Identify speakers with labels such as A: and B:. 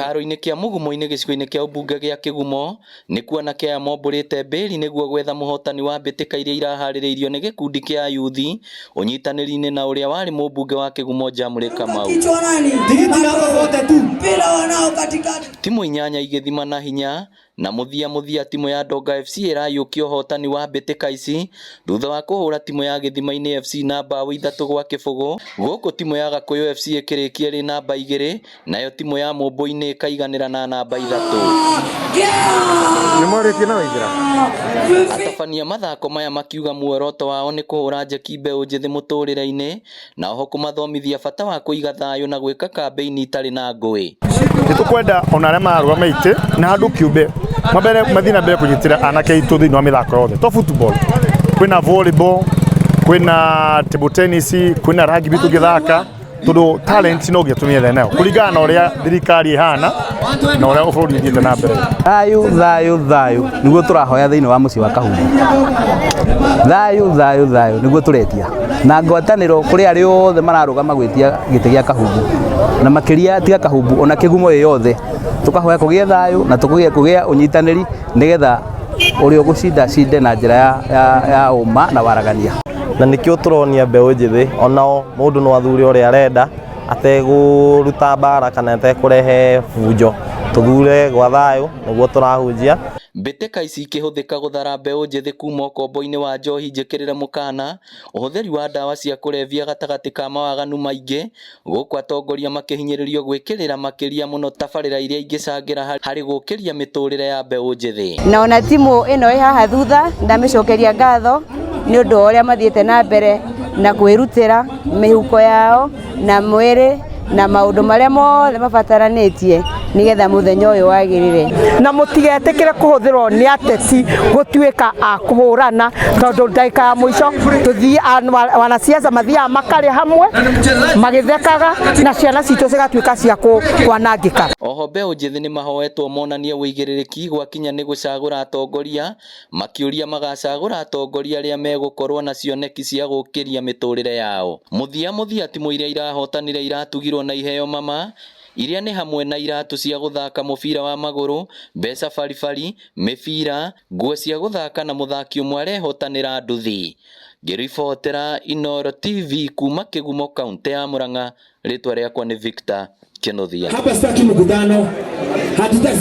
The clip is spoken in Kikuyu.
A: Kĩharo-inĩ kĩa Mũgumo-inĩ gĩcigo-inĩ kĩa ũmbunge gĩa Kĩgumo nĩkuo anake aya mombũrĩte mbĩri nĩguo gwetha mũhotani wa mbĩtĩka iria iraharĩrĩirio nĩ gĩkundi kĩa ayuthi ũnyitanĩri-inĩ na ũrĩa warĩ mũmbunge wa Kĩgumo Jamũrĩ Kamau. Timũ inyanya igĩthima na hinya na mũthia mũthia timũ ya Donga FC ĩraiyũkia ũhotani wa mbĩtĩka ici thutha wa kũhũra timũ ya Gĩthima-inĩ FC na mbaũ 3-0 gũkũ timũ ya Gakũyũ FC ĩkĩrĩkia ĩrĩ namba 2 nayo timũ ya Mũmbũinĩ ĩkaiganĩra na namba 3.
B: Nĩmwarĩtie na Waithera?
A: Atabania mathako maya makiuga muoroto wao nĩ kũhũra njeki mbeũ njĩthĩ mũtũrĩre-inĩ na oho kũmathomithia bata wa kũiga thayũ na gwĩka kambĩini itarĩ na ngũĩ.
B: Nĩtũkwenda ona arĩa mararũgama itĩ na andũ kĩũmbe mambere mathiĩ na mbere kũnyitĩra anake aitũ thĩinĩ wa mĩthako yothe to football, kwĩna volleyball, kwĩna table tennis, kwĩna rugby tũngĩthaka tondũ talent no nginya tũmĩethe nayo kũringana na ũrĩa thirikari ĩhana na ũrĩa bũrũri ũthiĩte na mbere.
C: Thayũ thayũ thayũ nĩguo tũrahoya thĩinĩ wa mũciĩ wa Kahumbu. Thayũ thayũ thayũ nĩguo tũretia na ngwatanĩro kũrĩ arĩa othe mararũgama gwĩtia gĩtĩ gĩa Kahumbu na makĩria tiga Kahumbu ona Kĩgumo ĩ yothe tũkahoya kũgĩe thayũ na tũkũgĩe kũgĩa ũnyitanĩri nĩgetha ũrĩa ũgũcinda acinde na njĩra ya ũma na waragania.
D: Na nĩkĩo tũronia mbeũ njĩthĩ onao mũndũ no athure ũrĩa arenda ategũruta mbara kana atekũrehe bunjo, tũthure gwa thayũ nĩguo tũrahunjia.
A: Mbĩtĩka ici ikĩhũthĩka gũthara mbeũ njĩthĩ kuma ũkombo-inĩ wa njohi njĩkĩrĩre mũkana, ũhũthĩri wa ndawa cia kũrebia gatagatĩ ka mawaganu maingĩ, gũkũ atongoria makĩhinyĩrĩrio gwĩkĩrĩra makĩria mũno tabarĩra iria ingĩcangĩra harĩ gũkĩria mĩtũrĩre ya mbeũ njĩthĩ.
E: Na ona timu ĩno ĩ haha thutha ndamĩcokeria ngatho nĩ ũndũ wa ũrĩa mathiĩte na mbere na kwĩrutĩra mĩhuko yao na mwĩrĩ na maũndũ marĩa mothe mabataranĩtie nĩgetha mũthenya ũyũ wagĩrĩre.
F: Na mũtigetĩkĩre kũhũthĩrwo nĩ ateti gũtuĩka a kũhũrana tondũ ndagĩka ya mũico tũthiĩ wanasiasa mathiaga makarĩa hamwe magĩthekaga na ciana citũ cigatuĩka cia kwanangĩka.
A: Oho mbeũ njĩthĩ nĩ mahoetwo monanie ũigĩrĩrĩki gwakinya nĩ gũcagũra atongoria makĩũria magacagũra atongoria arĩa megũkorwo na cioneki cia gũkĩria mĩtũrĩre yao. Mũthia mũthia timũ iria irahotanire iratugirwo na iheo mama iria nĩ hamwe na iratũ cia gũthaka mũbira wa magũrũ, mbeca baribari, mĩbira, nguo cia gũthaka na mũthaki ũmwe arehotanĩra nduthi. Ngĩribotera Inooro TV kuma Kĩgumo kaunti ya Murang'a, rĩtwa rĩakwa nĩ Victor Kinuthia.
G: Hapa sitaki mkutano. Hatutaki.